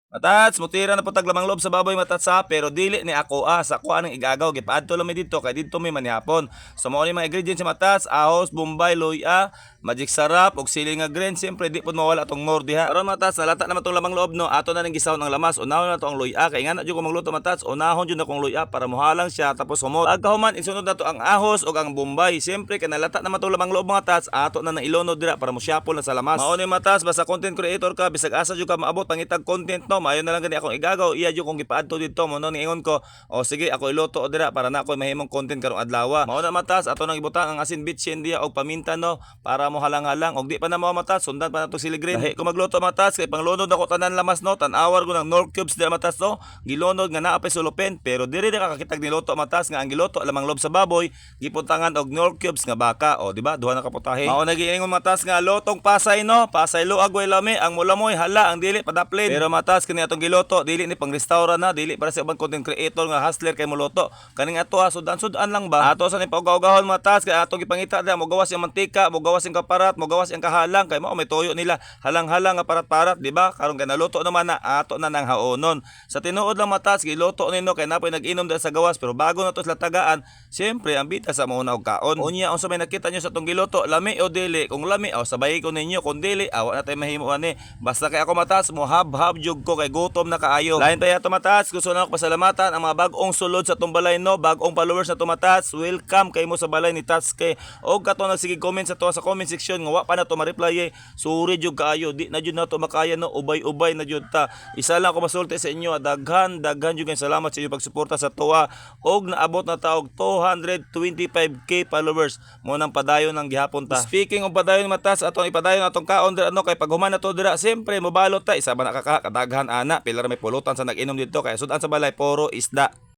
Matats, mutira na po tag lamang loob sa baboy, matats ha, pero dili ni ako ah, sa kuha ng igagaw, gipaadto lang mi dito kay didto mi manihapon. So mao ni mga ingredients si matats: ahos, bombay, luya, magic sarap, ug sili nga green. Siyempre di pud mawala atong Knorr diha. Karon matats, nalata naman tong lamang loob no, ato na ning gisahon ang lamas, unahon na to ang luya, kay ngana jud ko magluto matats, unahon jud akong luya para mohalang siya tapos humot. Pagkahuman, isunod na to ang ahos ug ang bombay. Siyempre kay nalata naman tong lamang loob mga tats, ato na nang ilunod dira para mo-shuffle na sa lamas. Mao ni matats, basta content creator ka, bisag asa jud ka maabot pangitag content no, maayo na lang gani akong igagaw, iya jud kong gipaadto didto mo no, niingon ko, "O sige, ako iluto dira para na ako mahimong content karong adlaw." Mao na matats, ato nang ibutang ang asin bitsin diya og paminta no, para mo halang-halang og di pa na mo matats, sundan pa nato sili green. Lahi ko magluto matats kay panglunod ako tanan lamas no, tan-awar ko ng Knorr cubes dira matats no, gilunod nga naa pay sulupin, pero diri na kakakitag niluto matats nga ang giluto lamang loob sa baboy, gipuntangan og Knorr cubes nga baka. O di ba? Duha na ka putahe. Mao na giingon matats nga lotong Pasay no, Pasay luag way lami, ang mulamoy hala, ang dili padaplin. Pero matats, kini atong giluto dili ni pang restaurant na, dili para sa ubang content creator nga hustler kay moluto. Kaning ato ha, sudan-sudan lang ba? Ato sa ni paugawgahon matats kay atong gipangita dira mogawas yung mantika, mogawas yung kaparat, mogawas yung kahalang kay mao may tuyo nila. Halang-halang nga parat-parat, di ba? Karon kay naluto naman na, ato na nang haonon. Sa tinuod lang matats, giluto nino kay napoy nag-inom dira sa gawas, pero bago na to sila tagaan, siyempre ang bita sa mauna og kaon. Unya unsa may nakita nyo sa atong giluto, lami o dili? Kung lami, aw sabay ko ninyo, kung dili, awa na tayo mahimo ani. Basta kay ako matats, mo hab-hab jug ko kay gutom na kaayo. Lain pa yato matats, gusto na ako pasalamatan ang mga bag-ong sulod sa atong balay no, bag-ong followers na tumatats. Welcome kay mo sa balay ni Tatske. Og kato nagsige comment sa to sa comment section nga wa pa na to ma-reply eh. Sorry jug kaayo, di na jud nato makaya no, ubay-ubay na jud ta. Isa lang ako masulti sa inyo, daghan daghan jud kayong salamat sa inyong pagsuporta sa tuwa og naabot na ta og 225K followers mo nang padayon ng gihapon ta. Speaking of padayon matas, atong ipadayon atong kaon dira no, kay paghuman na to dira, siyempre mobalot ta, isa ba nakaka kadaghan ana, pila ra may pulutan sa nag-inom dito kay sudan sa balay puro isda.